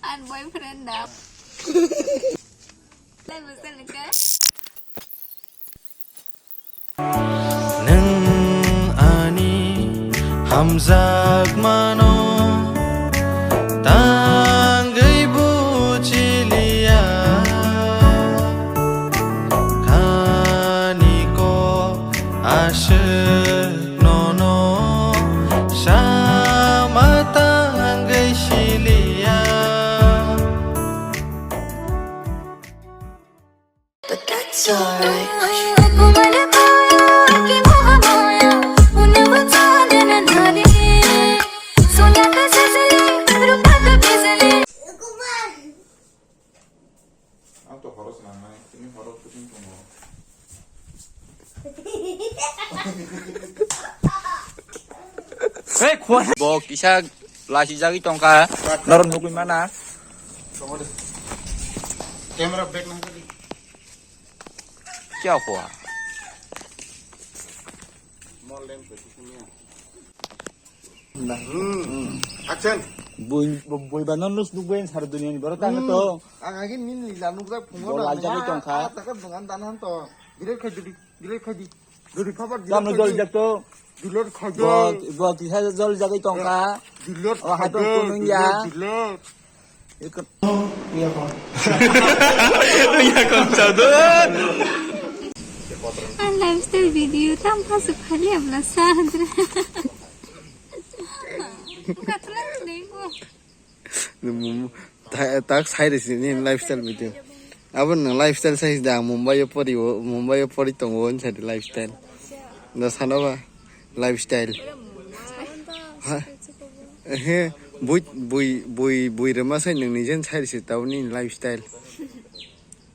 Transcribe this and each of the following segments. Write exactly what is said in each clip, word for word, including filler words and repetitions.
Ang boyfriend da. Lai bwsai ni khe. Nwng ani hamjakmano tangwi buchiliya, khani kok aswk nono sama tangwi siliya. But that's alright. Ang to horo swnamnai, tini horo shooting tongo. Hey, khua. Bo kisa lasi jagwi tongkha. Norok nugwi mana. Camera back nang tadi. Kya hua? More lens. Hmm. Action. Bui, bui ba non lus duk bui sar dunia ni borok tang to. Ang agin min lila nukjak phungo. Bo lal jagwi tongkha. Ah, taka dungan dan han to. Delete khai didi, delete khai di. Didi phabar delete khai di. Tam jol jak to. Delete khai di. Bo, bo kisa jol jagwi tongkha. Delete khai di. O hato kunung ya. Delete, delete. Iya kon. Iya kon, chador. Ang lifestyle video tam pasu khali abla sadra. Katla ni ko. Tak sai resi ni lifestyle video. Abo nang lifestyle sai da Mumbai o pori o, Mumbai o pori tongo on sai lifestyle. Da sanaba. Lifestyle. Ha? Ehe, bui, bui, bui, bui rema sai nang nijen sai risi tau ni lifestyle.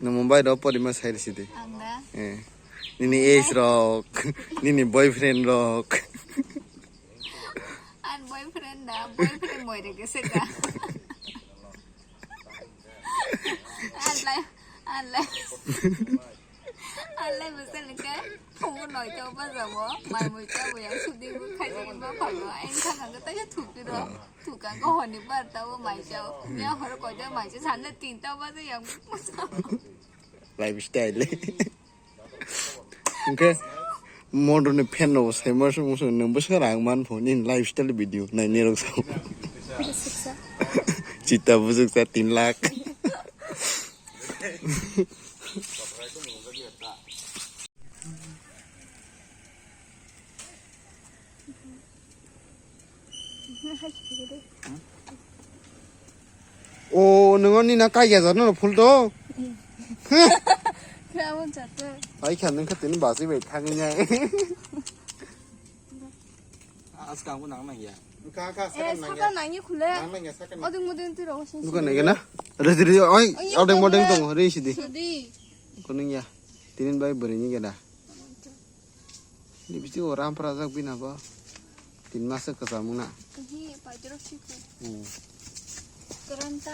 Nang Mumbai ro pori ma sai risi de. Ang da? Eh. Nini ex rok, nini boyfriend rok. Ang boyfriend da, boyfriend moi de kese da. Ang lai, ang lai. Alai bwsai ni khe phungo noita o bajao, mai mui cha bo ya, sudi bo khai jagwi ma phago, ang kha kha khe taisa thupi ro, thukang khe hor ni bar ta o mai cha o, ya hor koita mai cha, sande tinta o baja yang. Lifestyle. Hwnkhe mondo ni fan no sai ma sung sung nang bwswk rang man pho nini lifestyle video nai ni rok sao. Chita bwswk sa tin lakh. O, nwngo nina kaiya jat no phul to. Khe abo jat to. Ai kha nang kha tini basi bai thangwi nai. Askang bo nang nang ya. Ka ka Eh, sakal nang saka ya. Nangya khule. Nang nang ya sakal nang. Oding moding twi rogo sing. Bukan nang ya na? Re re oi, odeng modeng tong re sidi. Sudi. Kuning ya. Tinin bai beri ni geda. Ni bisti o ram pra jak bina ba. Tin mas ka samung na. Hi, pajero siko. Hmm. Keranta.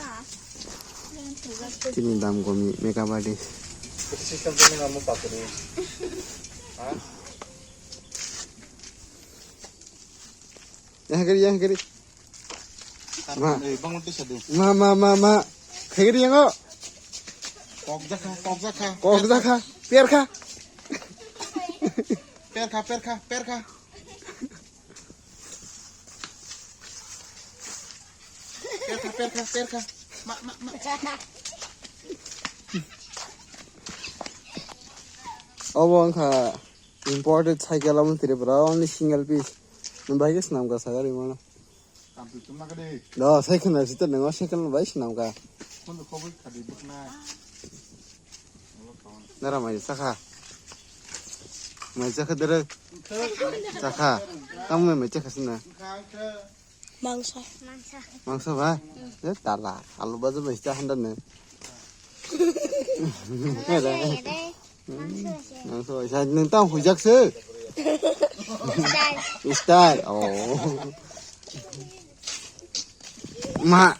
Tini dam gomi makeup artist. Kuti system tini namu pakuri. Ha? Yang kiri, yang kiri. Ma. Eh, bangun tu sadu. Ma, ma, ma, ma. Kiri yang kok. Kok jakha, kok jakha. Kok jakha. Perkha. Perkha, perkha, perkha. Perkha, perkha, perkha. Ma, ma, ma. Obo wngkha imported cycle, omo Tripura, only single piece. Nwng bai khe swnamkha sakha rimano. Do, cycle no sita nwngo, cycle no bai swnamkha. Nara mai chakha. Mai chakha dere. Chakha. Tamo mai chakha sina. Mangsa. Mangsa ba? E tala, alu baja mai cha handa ne. Mangsa bai sa, nwng tamo huijak se. Style. Oh. Ma.